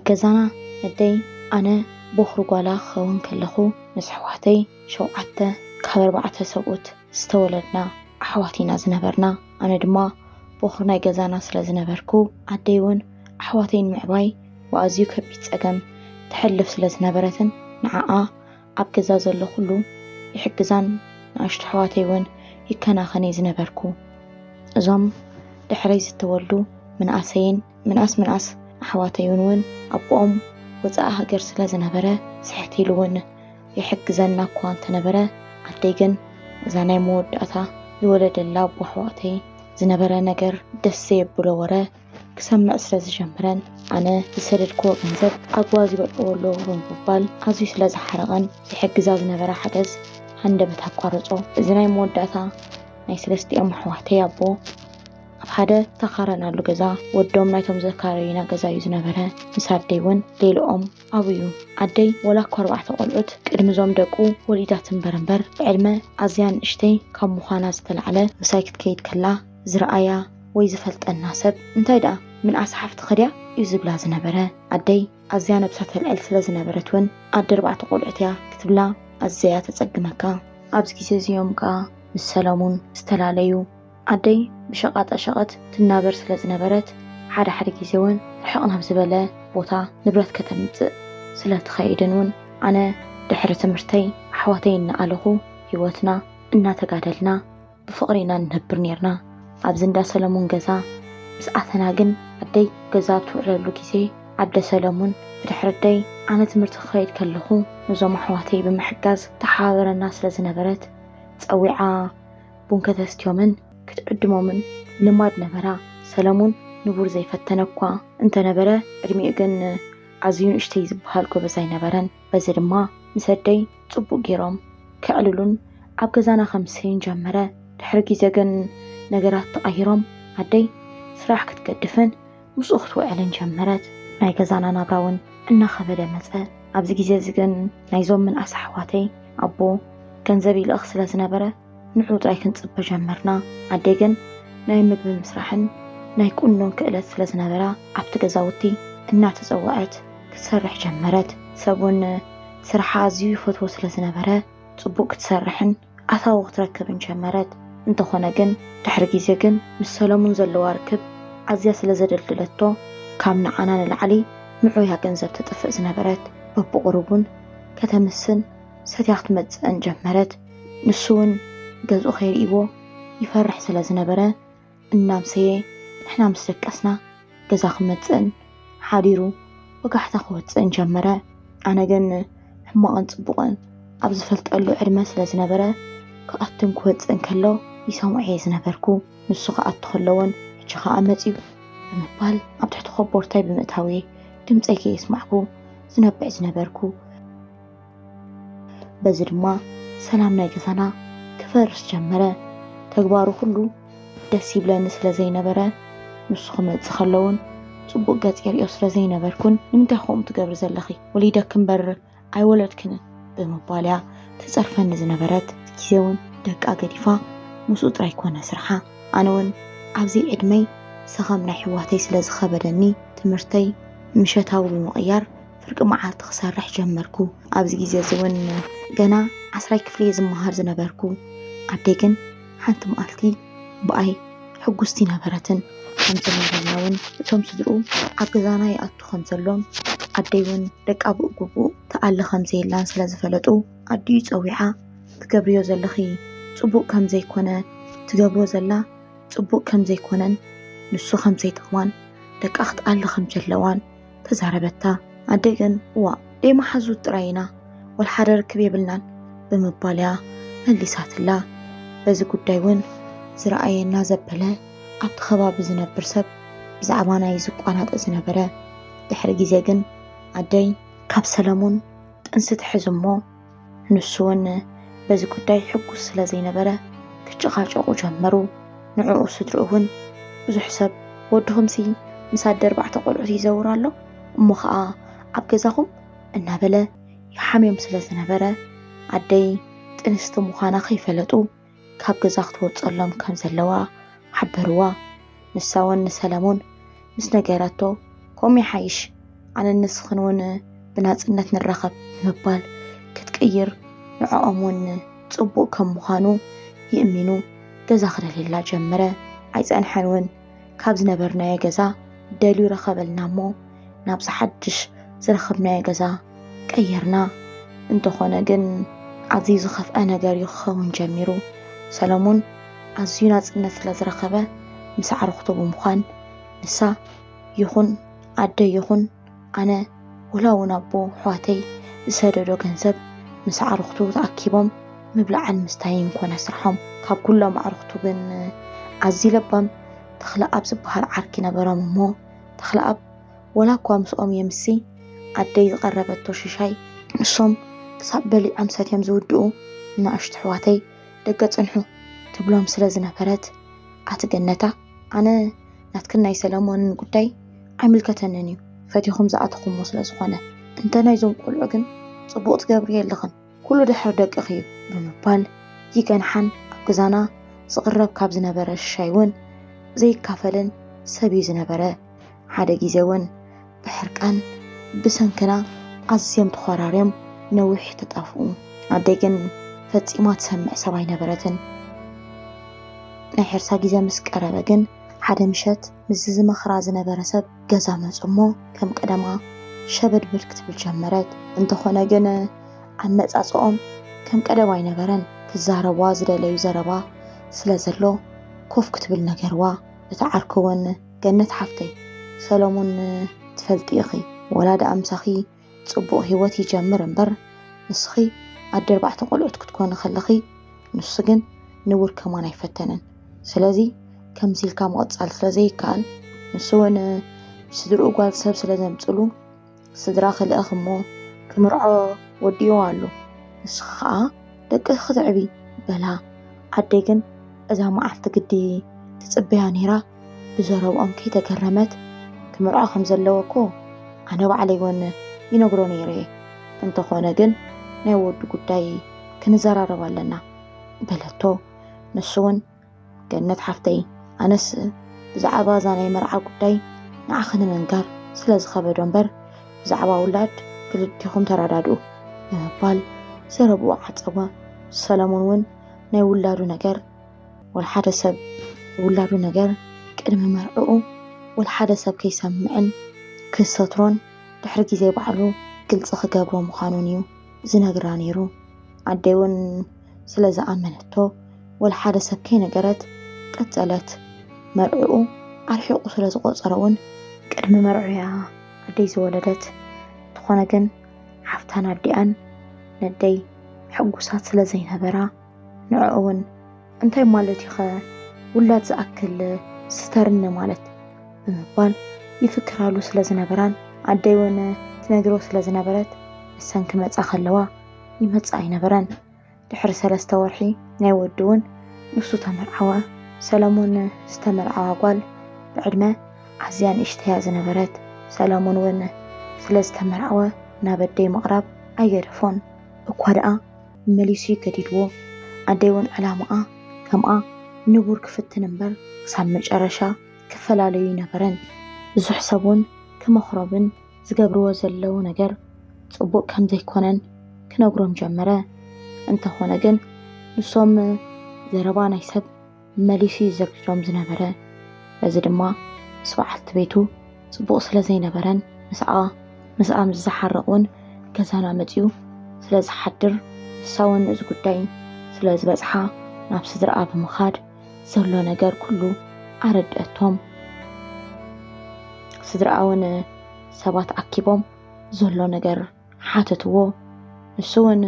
ገዛና ኣደይ ኣነ ቦኽሪ ጓላ ክኸውን ከለኹ ምስ ኣሕዋተይ ሸውዓተ ካብ ኣርባዕተ ሰብኡት ዝተወለድና ኣሕዋት ኢና ዝነበርና። ኣነ ድማ ቦኽሪ ናይ ገዛና ስለ ዝነበርኩ ኣደይ እውን ኣሕዋተይ ንምዕባይ ብኣዝዩ ከቢድ ጸገም ተሕልፍ ስለ ዝነበረትን ንዓኣ ኣብ ገዛ ዘሎ ኩሉ ይሕግዛን ንኣሽቱ ኣሕዋተይ እውን ይከናኸን እየ ዝነበርኩ። እዞም ድሕረይ ዝተወልዱ ምንኣሰይን ምንኣስ ምንኣስ ኣሕዋተይን እውን ኣቦኦም ወፃኢ ሃገር ስለ ዝነበረ ስሕት ኢሉ እውን ይሕግዘና እኳ እንተነበረ ኣደይ ግን እዛ ናይ መወዳእታ ዝወለደላ ኣቦ ኣሕዋተይ ዝነበረ ነገር ደስ ዘየብሎ ወረ ክሰምዕ ስለ ዝጀመረን ኣነ ዝሰደድክዎ ገንዘብ ኣጓዝ ይበልዕዎ ኣለዉ ብምባል ኣዝዩ ስለ ዝሓረቐን ዝሕግዛ ዝነበረ ሓገዝ ሃንደበት ኣቋረጾ። እዚ ናይ መወዳእታ ናይ ሰለስቲኦም ኣሕዋተይ ኣቦ ኣብ ሓደ ተኻረናሉ ገዛ ወዶም ናይቶም ዘካረዩና ገዛ እዩ ዝነበረ። ምስ ኣደይ እውን ሌልኦም ኣብዩ። ኣደይ ወላ እኳ ኣርባዕተ ቆልዑት ቅድሚ እዞም ደቁ ወሊዳት እምበር እምበር ብዕድመ ኣዝያ ንእሽተይ ካብ ምዃና ዝተላዕለ ምሳይ ክትከይድ ከላ ዝረኣያ ወይ ዝፈልጠና ሰብ እንታይ ደኣ ምንኣስ ሓፍትኺ ድያ እዩ ዝብላ ዝነበረ። ኣደይ ኣዝያ ነብሳ ተልዕል ስለ ዝነበረት እውን ኣደ ኣርባዕተ ቆልዑት እያ ክትብላ ኣዘያ ተጸግመካ። ኣብዚ ግዜ እዚኦም ከኣ ምስ ሰለሙን ዝተላለዩ። ኣደይ ብሸቓጣ ሸቐት ትናበር ስለ ዝነበረት ሓደ ሓደ ግዜ እውን ርሕቕ ናብ ዝበለ ቦታ ንብረት ከተምጽእ ስለ ትኸይድን እውን ኣነ ድሕሪ ትምህርተይ ኣሕዋተይ እናኣለኹ ህይወትና እናተጋደልና ብፍቕሪ ኢና ንነብር ኔርና። ኣብዚ እንዳ ሰለሙን ገዛ ምስ ኣተና ግን ኣደይ ገዛ ኣብ ትውዕለሉ ግዜ ኣደ ሰለሙን ብድሕሪ ኣደይ ኣነ ትምህርቲ ክኸይድ ከለኹ ነዞም ኣሕዋተይ ብምሕጋዝ ተሓባበረና ስለ ዝነበረት ጸዊዓ ቡን ከተስትዮምን ክትዕድሞምን ልማድ ነበራ። ሰለሙን ንቡር ዘይፈተነ እኳ እንተነበረ ዕድሚኡ ግን ኣዝዩ ንእሽተይ ዝበሃል ጎበዝ ኣይነበረን። በዚ ድማ ምስ ኣደይ ጽቡቕ ገይሮም ከዕልሉን ኣብ ገዛና ከምስይን ጀመረ። ድሕሪ ግዜ ግን ነገራት ተቐይሮም ኣደይ ስራሕ ክትገድፍን ምስኡ ክትውዕልን ጀመረት። ናይ ገዛና ናብራ እውን እናኸበደ መጸ። ኣብዚ ግዜ እዚ ግን ናይዞም ምንኣስ ኣሕዋተይ ኣቦ ገንዘብ ይልእኽ ስለ ዝነበረ ንዑ ጥራይ ክንጽበ ጀመርና። ኣደይ ግን ናይ ምግቢ ምስራሕን ናይ ቁኖን ክእለት ስለ ዝነበራ ኣብቲ ገዛውቲ እናተጸወዐት ክትሰርሕ ጀመረት። ሰብ እውን ስርሓ ኣዝዩ ይፈትዎ ስለ ዝነበረ ጽቡቕ ክትሰርሕን ኣታዊ ክትረክብን ጀመረት። እንተኾነ ግን ድሕሪ ግዜ ግን ምስ ሰለሙን ዘለዋ ርክብ ኣዝያ ስለ ዘደልደለቶ ካብ ንዓና ንላዕሊ ንዑ እያ ገንዘብ ተጥፍእ ዝነበረት። በብቑሩብ እውን ከተምስን ሰትያ ክትመጽእን ጀመረት። ንሱ እውን ገዝኡ ከይርእይዎ ይፈርሕ ስለ ዝነበረ እናምሰየ ንሕና ምስ ደቀስና ገዛ ክመጽእን ሓዲሩ ወጋሕታ ክወጽእን ጀመረ። ኣነ ግን ሕማቕን ጽቡቕን ኣብ ዝፈልጠሉ ዕድመ ስለ ዝነበረ ክኣትን ክወጽእን ከሎ ይሰምዖ እየ ዝነበርኩ። ንሱ ክኣቱ ከሎ እውን ሕጂ ኸኣ መጽዩ ብምባል ኣብ ትሕቲ ኮቦርታይ ብምእታወይ ድምጸይ ከየስማዕኩ ዝነብዕ ዝነበርኩ። በዚ ድማ ሰላም ናይ ገዛና ክፈርስ ጀመረ። ተግባሩ ኩሉ ደስ ይብለኒ ስለ ዘይነበረ ንሱ ክመጽእ ከሎ እውን ጽቡቕ ገጽ የርእዮ ስለ ዘይነበርኩን ንምንታይ ከምኡ ትገብሪ ዘለኺ? ወሊደኪ እምበር ኣይወለድክንን ብምባል እያ ትጸርፈኒ ዝነበረት። ግዜ እውን ደቃ ገዲፋ ምስኡ ጥራይ ኮነ ስርሓ። ኣነ እውን ኣብዚ ዕድመይ ሰኸም ናይ ኣሕዋተይ ስለ ዝኸበደኒ ትምህርተይ ምሸታዊ ብምቕያር ፍርቂ መዓልቲ ክሰርሕ ጀመርኩ። ኣብዚ ግዜ እዚ እውን ገና ዓስራይ ክፍሊ እየ ዝመሃር ዝነበርኩ። ኣደይ ግን ሓንቲ መዓልቲ ብኣይ ሕጉስቲ ነበረትን ከምዚ ናበልና እውን እቶም ስድርኡ ኣብ ገዛና ይኣቱ ከም ዘሎን ኣደይ እውን ደቃ ብኡ ግቡእ ትኣሊ ከም ዘየላን ስለ ዝፈለጡ ኣዲኡ ጸዊዓ ትገብርዮ ዘለኺ ጽቡቕ ከም ዘይኮነ ትገብሮ ዘላ ጽቡቕ ከም ዘይኮነን ንሱ ከም ዘይጠቕማን ደቃ ክትኣሊ ከም ዘለዋን ተዛረበታ። ኣደ ግን እዋ ደይ መሓዙት ጥራይ ኢና ወላ ሓደ ርክብ የብልናን ብምባል እያ መሊሳትላ። በዚ ጉዳይ እውን ዝረኣየና ዘበለ ኣብቲ ከባቢ ዝነብር ሰብ ብዛዕባ ናይ ዝቋናጠ ዝነበረ። ድሕሪ ግዜ ግን ኣደይ ካብ ሰለሙን ጥንሲ ትሕዝ እሞ ንሱ እውን በዚ ጉዳይ ሕጉስ ስለ ዘይነበረ ክጨቓጨቑ ጀመሩ። ንዕኡ ስድርኡ እውን ብዙሕ ሰብ ወድኹምሲ ምስ ኣደ ኣርባዕተ ቆልዑት ይዘውር ኣሎ እሞ ኸኣ ኣብ ገዛኹም እናበለ ይሓምዮም ስለ ዝነበረ ኣደይ ጥንስቲ ምዃና ከይፈለጡ ካብ ገዛ ክትወጸሎም ከም ዘለዋ ሓበርዋ። ንሳ እውን ንሰለሙን ምስ ነገረቶ ከምኡ ይሓይሽ ኣነን ንስኽን እውን ብናጽነት ንራኸብ ብምባል ክትቅይር ንዕኦም እውን ጽቡቕ ከም ምዃኑ ይእሚኑ ገዛ ክደልየላ ጀመረ። ኣይጸንሐን እውን ካብ ዝነበርናዮ ገዛ ደልዩ ረኸበልና እሞ ናብዚ ሓድሽ ዝረኸብናዮ ገዛ ቀየርና። እንተኾነ ግን ኣዝዩ ዝኸፍአ ነገር እዩ ክኸውን ጀሚሩ። ሰለሙን ኣዝዩ ናጽነት ስለ ዝረኸበ ምስ ኣዕርኽቱ ብምዃን ንሳ ይኹን ኣደይ ይኹን ኣነ ወላ እውን ኣቦ ኣሕዋተይ ዝሰደዶ ገንዘብ ምስ ኣዕርኽቱ ተኣኪቦም ምብላዕን ምስታይን ኮነ ስርሖም። ካብ ኩሎም ኣዕርኽቱ ግን ኣዝዩ ለባም ተኽለኣብ ዝበሃል ዓርኪ ነበሮም እሞ ተኽለኣብ ወላ እኳ ምስኦም የምሲ ኣደይ ዝቐረበቶ ሽሻይ ንሶም ክሳብ በሊዖም ሰትዮም ዝውድኡ ንኣሽቱ ኣሕዋተይ ደገ ጽንሑ ትብሎም ስለ ዝነበረት ኣቲ ገነታ ኣነ ናትክን ናይ ሰለሞንን ጉዳይ ኣይምልከተንን እዩ። ፈቲኹም ዝኣተኹሞ ስለ ዝኾነ። እንተ ናይዞም ቆልዑ ግን ጽቡቕ ትገብርዮ ኣለኽን። ኩሉ ድሕሪ ደቅኺ እዩ ብምባል ይገንሓን ኣብ ገዛና ዝቕረብ ካብ ዝነበረ ሽሻይ እውን ዘይካፈልን ሰብ እዩ ዝነበረ። ሓደ ግዜ እውን ብሕርቃን ብሰንክና ኣዝዮም ተኾራርዮም ነዊሕ ተጣፍኡ። ኣደይ ግን ፈጺማ ትሰምዕ ሰብ ኣይነበረትን። ናይ ሕርሳ ግዜ ምስ ቀረበ ግን ሓደ ምሸት ምስዚ ዝመኽራ ዝነበረ ሰብ ገዛ መጹ እሞ ከም ቀደማ ሸበድበድ ክትብል ጀመረት። እንተኾነ ግን ኣመጻጽኦም ከም ቀደም ኣይነበረን። ክዛረቧ ዝደለዩ ዘረባ ስለ ዘሎ ኮፍ ክትብል ነገርዋ። እቲ ዓርኪ እውን ገነት ሓፍተይ ሰለሙን ትፈልጢ ኢኺ፣ ወላ ደኣ ምሳኺ ጽቡቕ ህይወት ይጀምር እምበር ንስኺ ኣደ ኣርባዕተ ቆልዑት ክትኮኒ ከለኺ ንሱ ግን ንቡር ከማን ኣይፈተነን። ስለዚ ከምዚ ኢልካ ምቕጻል ስለ ዘይከኣል ንሱ እውን ስድርኡ ጓል ሰብ ስለ ዘምጽሉ ስድራ ክልእኽ እሞ ክምርዖ ወዲኡ ኣሎ። ንስኺ ኸኣ ደቅኺ ክትዕቢ በላ። ኣደይ ግን እዛ መዓልቲ ግዲ ትጽበያ ነይራ። ብዘረብኦም ከይተገረመት ክምርዖ ከም ዘለዎ እኮ ኣነ ባዕለይ እውን ይነግሮ ነይረ እየ። እንተኾነ ግን ናይ ወዱ ጉዳይ ክንዘራረብ ኣለና በለቶ። ንሱ እውን ገነት ሓፍተይ ኣነስ ብዛዕባ እዛ ናይ መርዓ ጉዳይ ንዓኺ ንምንጋር ስለ ዝኸበዶ እምበር ብዛዕባ ውላድ ክልቲኹም ተረዳድኡ ብምባል ዘረብኡ ዓጸወ። ሰለሙን እውን ናይ ውላዱ ነገር ወልሓደ ሰብ ውላዱ ነገር ቅድሚ መርዕኡ ወልሓደ ሰብ ከይሰምዕን ክሰትሮን ድሕሪ ግዜ ባዕሉ ግልጺ ክገብሮ ምዃኑን እዩ ዝነግራ ነይሩ። ኣደይ እውን ስለ ዝኣመነቶ ወልሓደ ሰብ ከይነገረት ቀጸለት። መርዕኡ ኣርሒቑ ስለ ዝቖጸሮ እውን ቅድሚ መርዑ እያ ኣደይ ዝወለደት። እንተኾነ ግን ሓፍታን ኣዲኣን ነደይ ሕጉሳት ስለ ዘይነበራ ንዕኡ እውን እንታይ ማለት እዩ ኸ ውላድ ዝኣክል ስተርኒ ማለት ብምባል ይፍክራሉ ስለ ዝነበራን ኣደይ እውን ትነግሮ ስለ ዝነበረት ንሰን ክመጻ ከለዋ ይመጻ ኣይነበረን። ድሕሪ ሰለስተ ወርሒ ናይ ወዲ እውን ንሱ ተመርዓወ። ሰለሙን ዝተመርዓዋ ጓል ብዕድመ ኣዝያ ንእሽተያ ዝነበረት። ሰለሙን እውን ስለ ዝተመርዓወ ናብ ኣደይ ምቕራብ ኣይገደፎን። እኳ ደኣ መሊሱ እዩ ገዲድዎ። ኣደይ እውን ዕላማኣ ከምኣ ንቡር ክፍትን እምበር ክሳብ መጨረሻ ክፈላለዩ ኣይነበረን። ብዙሕ ሰብ እውን ክመኽሮምን ዝገብርዎ ዘለዉ ነገር ጽቡቕ ከም ዘይኮነን ክነግሮም ጀመረ። እንተኾነ ግን ንሶም ዘረባ ናይ ሰብ መሊሱ እዩ ዘግድዶም ዝነበረ። በዚ ድማ ምስ በዓልቲ ቤቱ ጽቡቕ ስለ ዘይነበረን ምስኣ ምስኣ ምስ ዝሓርቕ እውን ገዛና መጺኡ ስለ ዝሓድር ንሳ እውን እዚ ጉዳይ ስለ ዝበጽሓ ናብ ስድራኣ ብምኻድ ዘሎ ነገር ኩሉ ኣረድአቶም። ስድራኣ እውን ሰባት ኣኪቦም ዘሎ ነገር ሓተትዎ። ንሱ እውን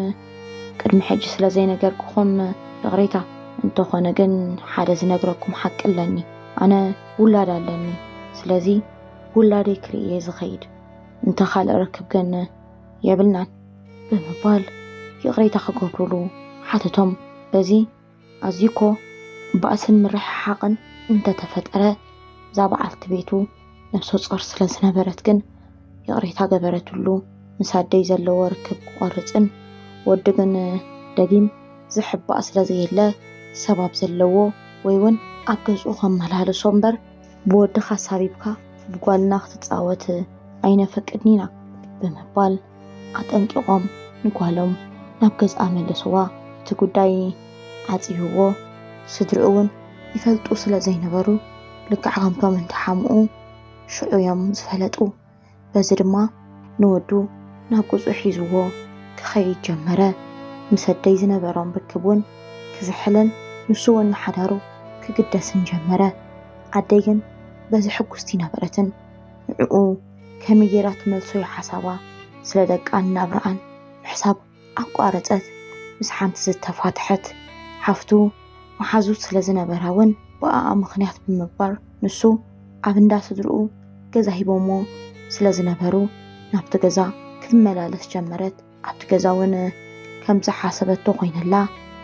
ቅድሚ ሕጂ ስለ ዘይነገርኩኹም ይቕሬታ፣ እንተኾነ ግን ሓደ ዝነግረኩም ሓቂ ኣለኒ። ኣነ ውላድ ኣለኒ። ስለዚ ውላደይ ክርኢ እየ ዝኸይድ። እንተ ካልእ ርክብ ግን የብልናን ብምባል ይቕሬታ ክገብሩሉ ሓተቶም። በዚ ኣዝዩ እኮ ባእስን ምርሕሓቕን እንተተፈጠረ እዛ በዓልቲ ቤቱ ነብሰ ጾር ስለ ዝነበረት ግን ይቕሬታ ገበረትሉ። ምስ ኣደይ ዘለዎ ርክብ ክቖርጽን ወዲ ግን ደጊም ዝሕባእ ስለ ዘየለ ሰብ ኣብ ዘለዎ ወይ እውን ኣብ ገዝኡ ከመላልሶ እምበር ብወድኻ ሳቢብካ ብጓልና ክትጻወት ኣይነፈቅድን ኢና ብምባል ኣጠንቂቖም ንጓሎም ናብ ገዝኣ መለስዋ። እቲ ጉዳይ ዓጽይዎ፣ ስድርኡ እውን ይፈልጡ ስለ ዘይነበሩ፣ ልክዕ ከምቶም እንተሓምኡ ሽዑ እዮም ዝፈለጡ። በዚ ድማ ንወዱ ናብ ገዝኡ ሒዝዎ ክኸይድ ጀመረ። ምስ ኣደይ ዝነበሮም ርክብ እውን ክዝሕልን ንሱ እውን ንሓዳሩ ክግደስን ጀመረ። ኣደይ ግን በዚ ሕጉስቲ ነበረትን። ንዕኡ ከመይ ጌራ ትመልሶ እዩ ሓሳባ። ስለ ደቃን ናብርኣን ምሕሳብ ኣቋረጸት። ምስ ሓንቲ ዝተፋትሐት ሓፍቱ መሓዙት ስለ ዝነበራ እውን ብኣኣ ምኽንያት ብምግባር ንሱ ኣብ እንዳ ስድርኡ ገዛ ሂቦሞ ስለ ዝነበሩ ናብቲ ገዛ ክትመላለስ ጀመረት። ኣብቲ ገዛ እውን ከም ዝሓሰበቶ ኮይነላ።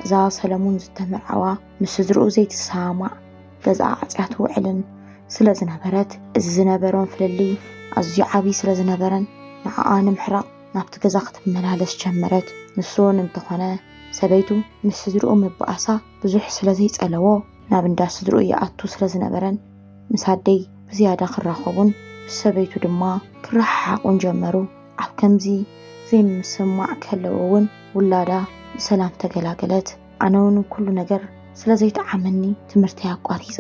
እዛ ሰለሙን ዝተመርዓዋ ምስ ስድርኡ ዘይትሰማማዕ ገዛ ዓጽያ ትውዕልን ስለ ዝነበረት፣ እዚ ዝነበሮም ፍልልይ ኣዝዩ ዓብዪ ስለ ዝነበረን ንዓኣ ንምሕራቕ ናብቲ ገዛ ክትመላለስ ጀመረት። ንሱ እውን እንተኾነ ሰበይቱ ምስ ስድርኡ ምብኣሳ ብዙሕ ስለ ዘይጸለዎ ናብ እንዳ ስድርኡ ይኣቱ ስለ ዝነበረን ምስ ኣደይ ብዝያዳ ክራኸቡን ምስ ሰበይቱ ድማ ክረሓሓቑን ጀመሩ። ኣብ ከምዚ ዘይምስምማዕ ከለዉ እውን ውላዳ ብሰላም ተገላገለት። ኣነ እውን ኩሉ ነገር ስለ ዘይጠዓመኒ ትምህርተይ ኣቋሪጸ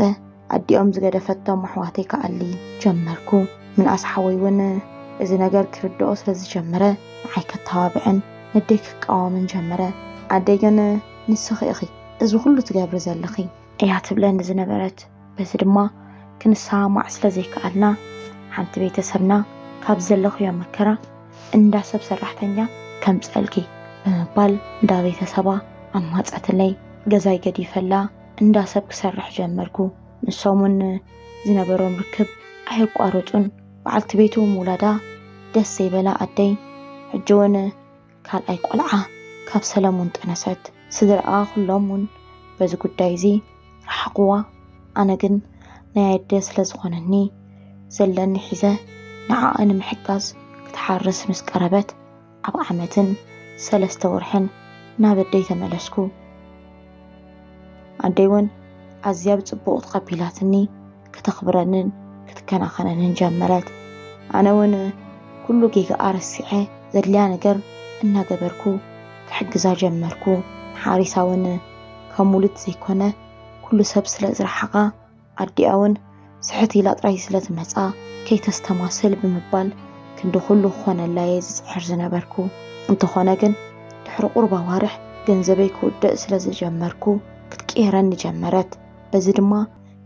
ኣዲኦም ዝገደፈቶም ኣሕዋተይ ክኣሊ ጀመርኩ። ምንኣስ ሓወይ እውን እዚ ነገር ክርድኦ ስለ ዝጀመረ ንዓይ ከተባብዕን ነደይ ክቃወምን ጀመረ። ኣደይ ግን ንስኺ ኢኺ እዚ ኩሉ ትገብሪ ዘለኺ እያ ትብለኒ ዝነበረት። በዚ ድማ ክንሰማማዕ ስለ ዘይከኣልና ሓንቲ ቤተሰብና ካብ ዘለኽዮ መከራ እንዳ ሰብ ሰራሕተኛ ከምፀልኪ ብምባል እንዳ ቤተሰባ ኣማፀትለይ። ገዛይ ገዲፈላ እንዳ ሰብ ክሰርሕ ጀመርኩ። ንሶም እውን ዝነበሮም ርክብ ኣየቋረፁን። በዓልቲ ቤቱ ምውላዳ ደስ ዘይበላ ኣደይ ሕጂ እውን ካልኣይ ቆልዓ ካብ ሰለሙን ጠነሰት። ስድራኣ ኩሎም እውን በዚ ጉዳይ እዚ ረሓቕዋ። ኣነ ግን ናይ ኣደ ስለ ዝኾነኒ ዘለኒ ሒዘ ንዓኣ ንምሕጋዝ ክትሓርስ ምስ ቀረበት ኣብ ዓመትን ሰለስተ ወርሕን ናብ ኣደይ ተመለስኩ። ኣደይ እውን ኣዝያ ብጽቡቕ ተቐቢላትኒ፣ ከተኽብረንን ክትከናኸነንን ጀመረት። ኣነ እውን ኩሉ ጌጋኣ ረሲዐ ዘድልያ ነገር እናገበርኩ ክሕግዛ ጀመርኩ። ሓሪሳ እውን ከም ውሉድ ዘይኮነ ኩሉ ሰብ ስለ ዝረሓቓ ኣዲኣ እውን ስሕት ኢላ ጥራይ ስለ ትመጻ ከይተስተማስል ብምባል ክንዲ ኩሉ ክኾነላ እየ ዝጽዕር ዝነበርኩ። እንተኾነ ግን ድሕሪ ቁሩብ ኣዋርሕ ገንዘበይ ክውድእ ስለ ዝጀመርኩ ክትቅየረኒ ጀመረት። በዚ ድማ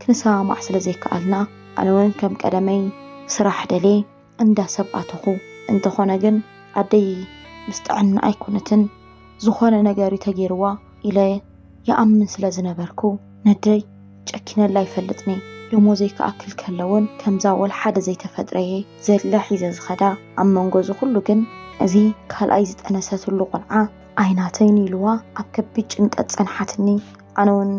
ክንሰማማዕ ስለ ዘይከኣልና ኣነ እውን ከም ቀደመይ ስራሕ ደልየ እንዳ ሰብ ኣተኹ። እንተኾነ ግን ኣደይ ምስ ጥዕና ኣይኮነትን ዝኾነ ነገር እዩ ተገይርዋ ኢለ ይኣምን ስለ ዝነበርኩ ነደይ ጨኪነላ ኣይፈልጥኒ። ደሞዘይ ክኣክል ከለውን ከምዛ ወላ ሓደ ዘይተፈጥረየ ዘድለ ሒዘ ዝኸዳ። ኣብ መንጎ እዚ ኩሉ ግን እዚ ካልኣይ ዝጠነሰትሉ ቆልዓ ኣይናተይን ኢልዋ ኣብ ከቢድ ጭንቀት ጸንሓትኒ። ኣነ እውን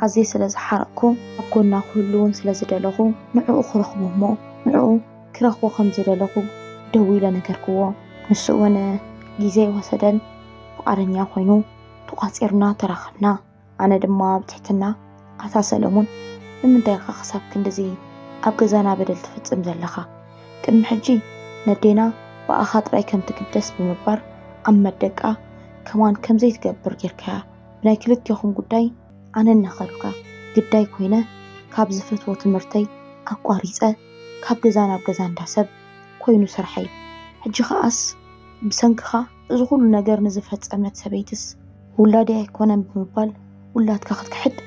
ኣዝየ ስለ ዝሓረቕኩ ኣብ ጎና ክህሉ እውን ስለ ዝደለኹ ንዕኡ ክረኽቦ እሞ ንዕኡ ክረኽቦ ከም ዝደለኹ ደዊለ ነገርክዎ። ንሱ እውን ግዜ ኣይወሰደን ፍቓደኛ ኮይኑ ተቋጺርና ተራኸብና። ኣነ ድማ ብትሕትና ኣታ ሰለሙን ንምንታይ ኢኻ ክሳብ ክንድዚ ኣብ ገዛና በደል ትፍጽም ዘለኻ? ቅድሚ ሕጂ ነዴና ብኣኻ ጥራይ ከም ትግደስ ብምግባር ኣብ መደቃ ከማን ከም ዘይትገብር ጌርካያ። ብናይ ክልቴኹም ጉዳይ ኣነ እናኸዱካ ግዳይ ኮይነ ካብ ዝፈትዎ ትምህርተይ ኣቋሪጸ ካብ ገዛ ናብ ገዛ እንዳሰብ ኮይኑ ስርሐይ። ሕጂ ኸኣስ ብሰንክኻ እዚ ኩሉ ነገር ንዝፈጸመት ሰበይትስ ውላደይ ኣይኮነን ብምባል ውላድካ ክትክሕድ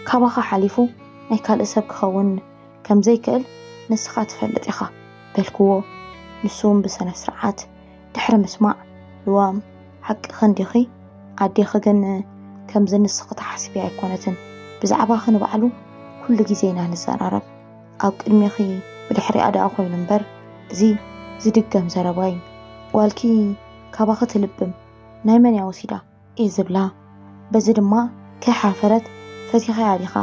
ካባኻ ሓሊፉ ናይ ካልእ ሰብ ክኸውን ከም ዘይክእል ንስኻ ትፈልጥ ኢኻ በልክዎ። ንሱ እውን ብስነ ስርዓት ድሕሪ ምስማዕ ልዋም ሓቅኺ እንዲኺ ኣዴኺ ግን ከምዚ ንስኺ ትሓስብያ ኣይኮነትን። ብዛዕባኺ ንባዕሉ ኩሉ ግዜ ኢና ንዘራረብ። ኣብ ቅድሜኺ ብድሕሪኣ ደኣ ኮይኑ እምበር እዚ ዝድገም ዘረባ እዩ። ጓልኪ ካባኺ ትልብም ናይ መን እያ ወሲዳ እየ ዝብላ። በዚ ድማ ከይሓፈረት ፈቲኻያ ዲኻ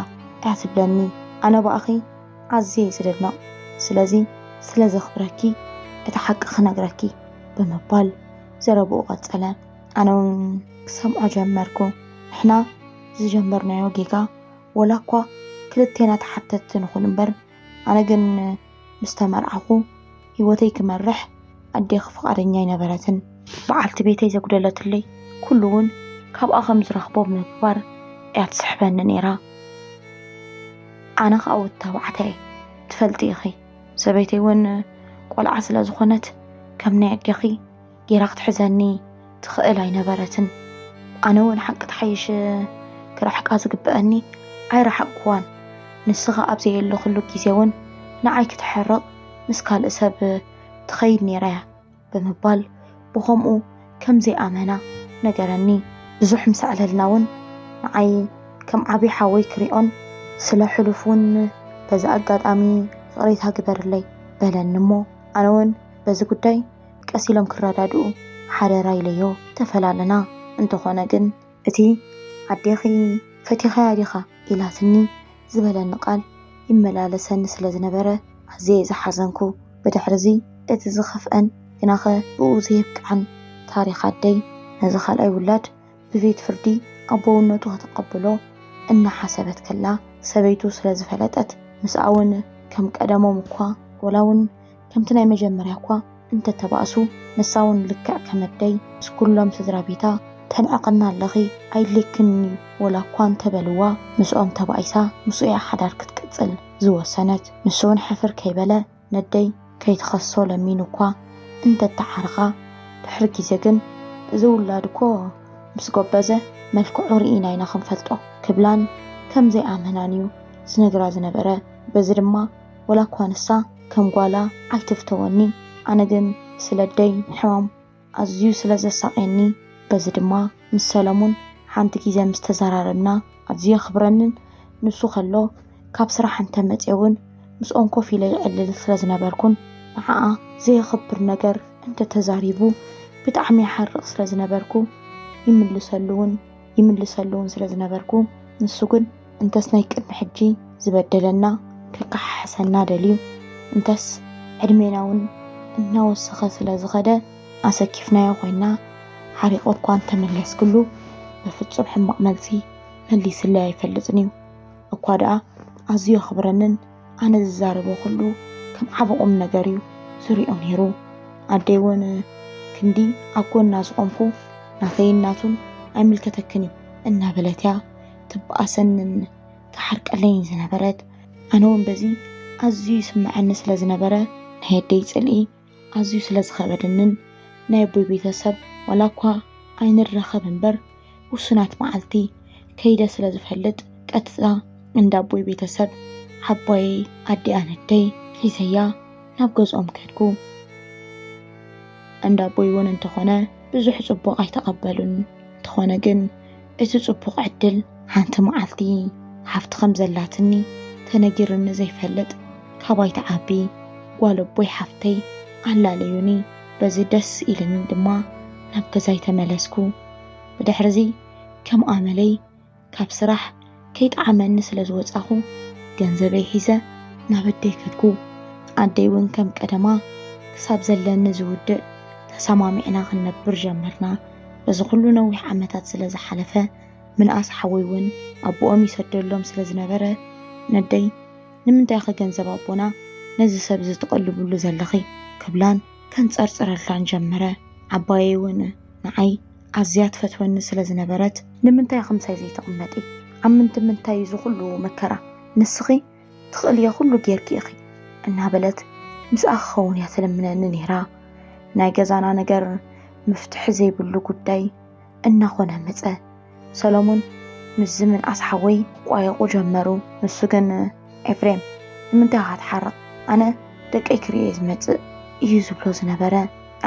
እያ ትብለኒ። ኣነ ብኣኺ ኣዝየ እየ ዝድነቕ። ስለዚ ስለ ዘኽብረኪ እቲ ሓቂ ክነግረኪ ብምባል ዘረብኡ ቀጸለ። ኣነ እውን ክሰምዖ ጀመርኩ። ንሕና ዝጀመርናዮ ጌጋ ወላ እኳ ክልቴና ተሓተትቲ ንኹን እምበር ኣነ ግን ምስ ተመርዓኹ ህይወተይ ክመርሕ ኣዴኺ ፍቓደኛ ኣይነበረትን። በዓልቲ ቤተይ ዘጉደለትለይ ኩሉ እውን ካብኣ ከም ዝረኽቦ ብምግባር እያ ትስሕበኒ ነይራ። ኣነ ኸኣ ወዲ ተባዕታይ እየ፣ ትፈልጢ ኢኺ። ሰበይተይ እውን ቆልዓ ስለ ዝኾነት ከም ናይ ኣዴኺ ጌራ ክትሕዘኒ ትኽእል ኣይነበረትን። ኣነ እውን ሓቂ ትሓይሽ ክርሕቃ ዝግብኣኒ ኣይረሓቕኩዋን። ንስኻ ኣብ ዘየለኹሉ ግዜ እውን ንዓይ ክትሕርቕ ምስ ካልእ ሰብ ትኸይድ ነይራ እያ ብምባል ብኸምኡ ከም ዘይኣመና ነገረኒ። ብዙሕ ምስ ኣዕለልና እውን ንዓይ ከም ዓብዪ ሓወይ ክሪኦን ስለ ሕሉፍ እውን በዚ ኣጋጣሚ ይቕሬታ ግበርለይ በለኒ። እሞ ኣነ እውን በዚ ጉዳይ ቀስ ኢሎም ክረዳድኡ ሓደራ ኢለዮ ተፈላለና። እንተኾነ ግን እቲ ኣዴኺ ፈቲኻያ ዲኻ ኢላትኒ ዝበለኒ ቃል ይመላለሰኒ ስለ ዝነበረ ኣዝየ ዝሓዘንኩ። ብድሕርዚ እቲ ዝኸፍአን ግናኸ ብኡ ዘየብቅዐን ታሪኽ ኣደይ ነዚ ካልኣይ ውላድ ብቤት ፍርዲ ኣቦውነቱ ከተቐብሎ እናሓሰበት ከላ ሰበይቱ ስለ ዝፈለጠት ምስኣ እውን ከም ቀደሞም እኳ ወላ እውን ከምቲ ናይ መጀመርያ እኳ እንተተባእሱ ንሳ እውን ልክዕ ከም ኣደይ ምስ ኩሎም ስድራ ቤታ ተንዕቕና ኣለኺ ኣይድልየክን እዩ ወላ እኳ እንተበልዋ ምስኦም ተባኢሳ ምስኡ እያ ሓዳር ክትቅጽል ዝወሰነት። ንሱ እውን ሕፍር ከይበለ ነደይ ከይትኸሶ ለሚኑ እኳ እንተተዓርኻ ድሕሪ ግዜ ግን እዚ ውላድ እኮ ምስ ጎበዘ መልክዑ ርኢና ኢና ክንፈልጦ ክብላን ከም ዘይኣመናን እዩ ዝነግራ ዝነበረ። በዚ ድማ ወላ እኳ ንሳ ከም ጓላ ኣይትፍተወኒ፣ ኣነ ግን ስለ ኣደይ ሕማም ኣዝዩ ስለ ዘሳቕየኒ፣ በዚ ድማ ምስ ሰለሙን ሓንቲ ግዜ ምስ ተዘራረብና ኣዝዩ የኽብረንን ንሱ ከሎ ካብ ስራሕ እንተመፅየ እውን ምስኦም ኮፍ ኢለ ይዕልል ስለ ዝነበርኩን ንዓኣ ዘየኽብር ነገር እንተተዛሪቡ ብጣዕሚ ይሓርቕ ስለ ዝነበርኩ ይምልሰሉ እውን ይምልሰሉ እውን ስለ ዝነበርኩ ንሱ ግን እንተስ ናይ ቅድሚ ሕጂ ዝበደለና ከከሓሕሰና ደልዩ እንተስ ዕድሜና እውን እናወሰኸ ስለ ዝኸደ ኣሰኪፍናዮ ኮይና ሓሪቑ እኳ እንተመለስክሉ በፍጹም ሕማቕ መልሲ መሊስለይ ኣይፈልጥን እዩ። እኳ ደኣ ኣዝዩ የኽብረንን ኣነ ዝዛረቦ ኩሉ ከም ዓቢ ቁም ነገር እዩ ዝሪኦ ነይሩ። ኣደይ እውን ክንዲ ኣብ ጎና ዝቆምኩ ናተይን ናቱን ኣይምልከተክን እዩ እናበለት እያ ትበኣሰንን ትሓርቀለይን ዝነበረት። ኣነ እውን በዚ ኣዝዩ ይስምዐኒ ስለ ዝነበረ ናይ ኣደይ ጽልኢ ኣዝዩ ስለ ዝኸበደንን ናይ ኣቦይ ቤተሰብ ዋላ እኳ ኣይንራኸብ እምበር ውሱናት መዓልቲ ከይደ ስለ ዝፈልጥ ቀጥታ እንዳ ኣቦይ ቤተሰብ ዓባየይ ኣዲኣ ነደይ ሒዘያ ናብ ገዝኦም ከድኩ። እንዳ ኣቦይ እውን እንተኾነ ብዙሕ ጽቡቕ ኣይተቐበሉን። እንተኾነ ግን እቲ ጽቡቕ ዕድል ሓንቲ መዓልቲ ሓፍቲ ከም ዘላትኒ ተነጊርኒ ዘይፈልጥ ካባይ ትዓቢ ጓል ኣቦይ ሓፍተይ ኣላለዩኒ። በዚ ደስ ኢልኒ ድማ ናብ ገዛይ ተመለስኩ። ብድሕርዚ ከም ኣመለይ ካብ ስራሕ ከይጠዓመኒ ስለ ዝወጻኹ ገንዘበይ ሒዘ ናብ ኣደይ ከድኩ። ኣደይ እውን ከም ቀደማ ክሳብ ዘለኒ ዝውድእ ተሰማሚዕና ክንነብር ጀመርና። በዚ ኩሉ ነዊሕ ዓመታት ስለ ዝሓለፈ ምንኣስ ሓወይ እውን ኣቦኦም ይሰደሎም ስለ ዝነበረ ነደይ ንምንታይ ኢኺ ገንዘብ ኣቦና ነዚ ሰብ እዚ ትቕልብሉ ዘለኺ ክብላን ከንጸርጽረላን ጀመረ። ዓባየይ እውን ንዓይ ኣዝያ ትፈትወኒ ስለ ዝነበረት ንምንታይ ኢኺ ምሳይ ዘይትቕመጢ ኣብ ምንቲ ምንታይ እዚ ኩሉ መከራ ንስኺ ትኽእልዮ ኩሉ ጌርኪ ኢኺ እናበለት ምስኣ ክኸውን እያ ትልምነኒ ነይራ። ናይ ገዛና ነገር ምፍትሒ ዘይብሉ ጉዳይ እናኾነ መጸ። ሰሎሞን ምስዚ ምንኣስ ሓወይ ክቋየቑ ጀመሩ። ንሱ ግን ኤፍሬም ንምንታይ ኢኻ ትሓርቕ? ኣነ ደቀይ ክርእየ ዝመጽእ እዩ ዝብሎ ዝነበረ።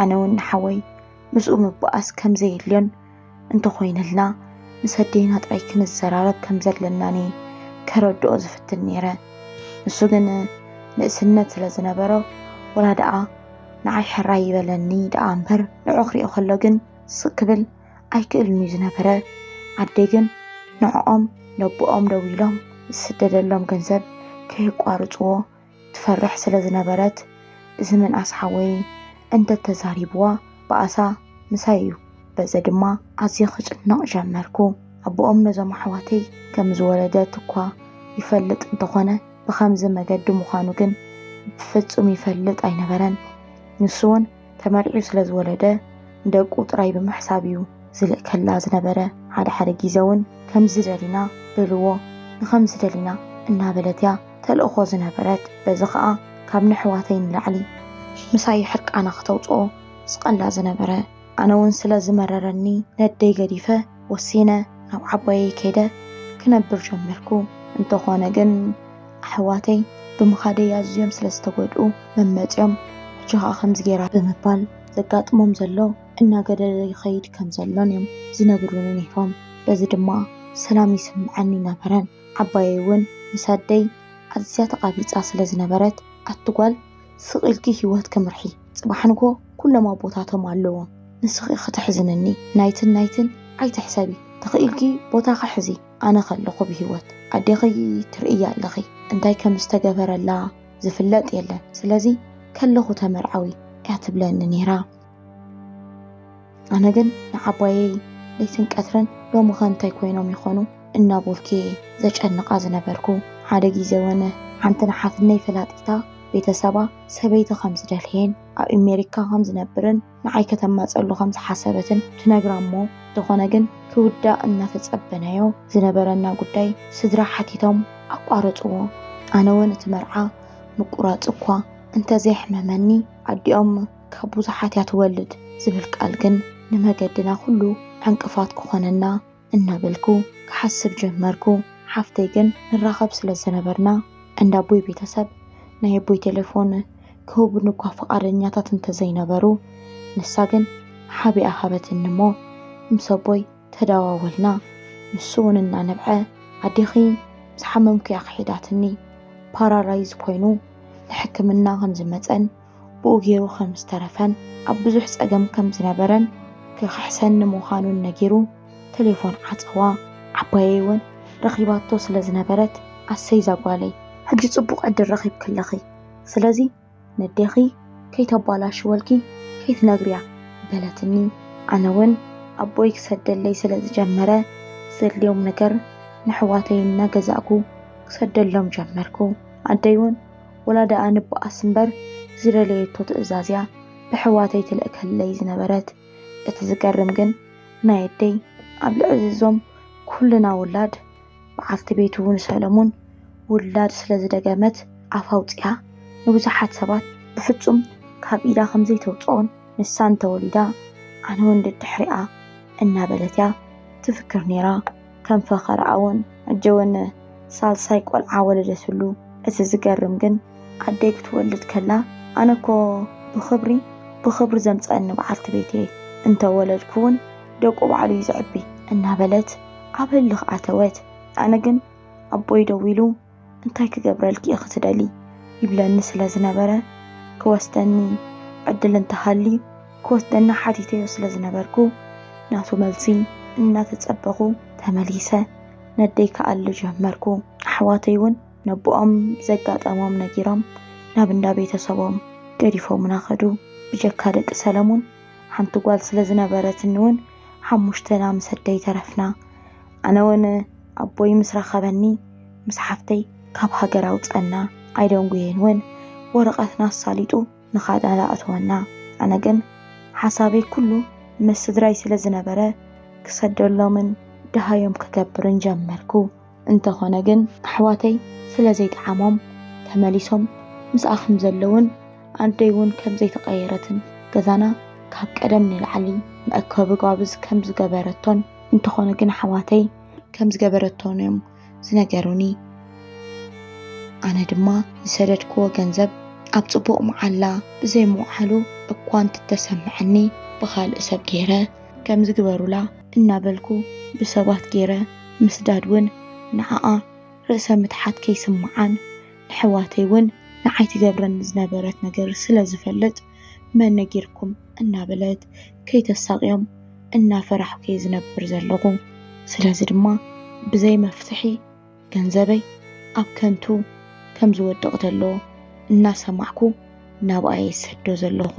ኣነ እውን ንሓወይ ምስኡ ምባኣስ ከም ዘየድልዮን እንተኾይንልና ምስ ኣዴና ጥራይ ክንዘራረብ ከም ዘለናኒ ከረድኦ ዝፍትን ነይረ። ንሱ ግን ንእስነት ስለ ዝነበሮ ወላ ደኣ ንዓይ ሕራይ ይበለኒ ደኣ እምበር ንዑ ክሪኦ ከሎ ግን ስቕ ክብል ኣይክእልን እዩ ዝነበረ። ኣደይ ግን ንዕኦም ነቦኦም ደዊሎም ዝስደደሎም ገንዘብ ከየቋርፅዎ ትፈርሕ ስለ ዝነበረት እዚ ምንኣስ ሓወይ እንተተዛሪብዋ በኣሳ ምሳይ እዩ። በዚ ድማ ኣዝየ ክጭነቕ ጀመርኩ። ኣቦኦም ነዞም ኣሕዋተይ ከም ዝወለደት እኳ ይፈልጥ እንተኾነ ብኸምዚ መገዲ ምዃኑ ግን ብፍጹም ይፈልጥ ኣይነበረን። ንሱ እውን ተመርዒ ስለ ዝወለደ ንደቁ ጥራይ ብምሕሳብ እዩ ዝልእከላ ዝነበረ። ሓደ ሓደ ግዜ እውን ከምዚ ደሊና በልዎ፣ ንኸምዚ ደሊና እናበለት እያ ተልእኾ ዝነበረት። በዚ ኸኣ ካብ ነሕዋተይ ንላዕሊ ምሳይ ሕርቃና ክተውፅኦ ስቐላ ዝነበረ። ኣነ እውን ስለ ዝመረረኒ ነደይ ገዲፈ ወሲነ ናብ ዓባየይ ከይደ ክነብር ጀመርኩ። እንተኾነ ግን ኣሕዋተይ ብምኻደይ ኣዝዮም ስለ ዝተጎድኡ መመፅዮም ሕጂ ኸዓ ከምዚ ገይራ ብምባል ዘጋጥሞም ዘሎ እናገደደ ይኸይድ ከም ዘሎን እዮም ዝነግሩኒ ነይሮም። በዚ ድማ ሰላም ይስምዐኒ ነበረን። ዓባየይ እውን ምስ ኣደይ ኣዝያ ተቓቢጻ ስለ ዝነበረት ኣቲ ጓል ስቕ ኢልኪ ህይወት ክምርሒ ጽባሕ ንግሆ ኩሎም ኣቦታቶም ኣለዎም ንስኺ ክትሕዝንኒ ናይትን ናይትን ኣይትሕሰቢ ተኽኢልኪ ቦታኺ ሕዚ ኣነ ከለኹ ብህይወት ኣዴኺ ትርእያ ኣለኺ እንታይ ከም ዝተገበረላ ዝፍለጥ የለን ስለዚ ከለኹ ተመርዓዊ እያ ትብለኒ ነይራ። ኣነ ግን ንዓባየይ ለይትን ቀትርን ሎሚ ኸ እንታይ ኮይኖም ይኾኑ እናቦልኩ እየ ዘጨንቓ ዝነበርኩ። ሓደ ግዜ እውን ሓንቲ ንሓትነይ ፈላጢታ ቤተሰባ ሰበይቲ ከም ዝደልየን ኣብ ኣሜሪካ ከም ዝነብርን ንዓይ ከተማፀሉ ከም ዝሓሰበትን ትነግራ እሞ እንተኾነ ግን ክውዳእ እናተፀበናዮ ዝነበረና ጉዳይ ስድራ ሓቲቶም ኣቋረፅዎ። ኣነ እውን እቲ መርዓ ምቁራፅ እኳ እንተዘየሕመመኒ ኣዲኦም ካብ ብዙሓት እያ ትወልድ ዝብል ቃል ግን ንመገድና ኩሉ ዕንቅፋት ክኾነና እናበልኩ ክሓስብ ጀመርኩ። ሓፍተይ ግን ንራኸብ ስለ ዝነበርና እንዳ ኣቦይ ቤተሰብ ናይ ኣቦይ ቴሌፎን ክህቡኒ እኳ ፍቓደኛታት እንተዘይነበሩ ንሳ ግን ሓቢኣ ሃበትኒ እሞ ምስ ኣቦይ ተደዋወልና። ንሱ እውን እናነብዐ ኣዴኺ ምስ ሓመምኩ እያ ክሒዳትኒ ፓራላይዝ ኮይኑ ንሕክምና ከም ዝመፀን ብኡ ገይሩ ከም ዝተረፈን ኣብ ብዙሕ ጸገም ከም ዝነበረን ክኽሕሰኒ ምዃኑን ነጊሩ ተሌፎን ዓጸዋ። ዓባየይ እውን ረኺባቶ ስለ ዝነበረት ኣሰይ ዛጓለይ ሕጂ ጽቡቕ ዕድል ረኺብክለኺ ስለዚ ነዴኺ ከይተባላሽወልኪ ከይትነግርያ በለትኒ። ኣነ እውን ኣቦይ ክሰደለይ ስለ ዝጀመረ ዘድልዮም ነገር ንሕዋተይ እናገዛእኩ ክሰደሎም ጀመርኩ። ኣደይ እውን ወላ ደኣ ንበኣስ እምበር ዝደለየቶ ትእዛዝ እያ ብሕዋተይ ትልእከለይ ዝነበረት። እቲ ዝገርም ግን ናይ ኣደይ ኣብ ልዕሊ እዞም ኩልና ውላድ በዓልቲ ቤቱ ንሰለሙን ውላድ ስለ ዝደገመት ኣፍ ኣውፂኣ ንብዙሓት ሰባት ብፍፁም ካብ ኢዳ ከም ዘይተውፅኦን ንሳ እንተወሊዳ ኣነ እውን ደድሕሪኣ እናበለት እያ ትፍክር ነይራ። ከም ፈኸርኣ እውን ሕጂ እውን ሳልሳይ ቆልዓ ወለደትሉ። እቲ ዝገርም ግን ኣደይ ክትወልድ ከላ ኣነ እኮ ብኽብሪ ብኽብሪ ዘምፀአኒ በዓልቲ ቤት እየ። እንተወለድኩ እውን ደቁ ባዕሉ እዩ ዘዕቢ እናበለት ኣብ ህልኽ ኣተወት። ኣነ ግን ኣቦይ ደዊሉ እንታይ ክገብረልኪ ኢኺ ትደሊ ይብለኒ ስለ ዝነበረ ክወስደኒ ዕድል እንተሃልዩ ክወስደኒ ሓቲተዮ ስለ ዝነበርኩ ናቱ መልሲ እናተጸበኹ ተመሊሰ ነደይ ክኣሊ ጀመርኩ። ኣሕዋተይ እውን ነቦኦም ዘጋጠሞም ነጊሮም ናብ እንዳ ቤተሰቦም ገዲፎምና ከዱ። ብጀካ ደቂ ሰለሙን ሓንቲ ጓል ስለ ዝነበረትኒ እውን ሓሙሽተና ምስ ኣደይ ተረፍና። ኣነ እውን ኣቦይ ምስ ረኸበኒ ምስ ሓፍተይ ካብ ሃገር ኣውፀና። ኣይደንጉየን እውን ወረቐትና ኣሳሊጡ ንኻናዳ ኣእተወና። ኣነ ግን ሓሳበይ ኩሉ ምስ ስድራይ ስለ ዝነበረ ክሰደሎምን ደሃዮም ክገብርን ጀመርኩ። እንተኾነ ግን ኣሕዋተይ ስለ ዘይጠዓሞም ተመሊሶም ምስኣ ከም ዘለውን ኣደይ እውን ከም ዘይተቐየረትን ገዛና ካብ ቀደም ንላዕሊ መእከቢ ጓብዝ ከም ዝገበረቶን እንተኾነ ግን ኣሕዋተይ ከም ዝገበረቶን እዮም ዝነገሩኒ። ኣነ ድማ ዝሰደድክዎ ገንዘብ ኣብ ጽቡቕ መዓላ ብዘይምውዓሉ እኳ እንትተሰምዐኒ ብኻልእ ሰብ ገይረ ከም ዝግበሩላ እናበልኩ ብሰባት ገይረ ምስዳድ እውን ንዓኣ ርእሰ ምትሓት ከይስምዓን ንሕዋተይ እውን ንዓይ ትገብረኒ ዝነበረት ነገር ስለ ዝፈልጥ መን ነጊርኩም እናበለት ከይተሳቕዮም እናፈራሕኩ እየ ዝነብር ዘለኹ። ስለዚ ድማ ብዘይ መፍትሒ ገንዘበይ ኣብ ከንቱ ከም ዝወድቕ ዘሎ እናሰማዕኩ ናብኣ እየ ዝሰዶ ዘለኹ።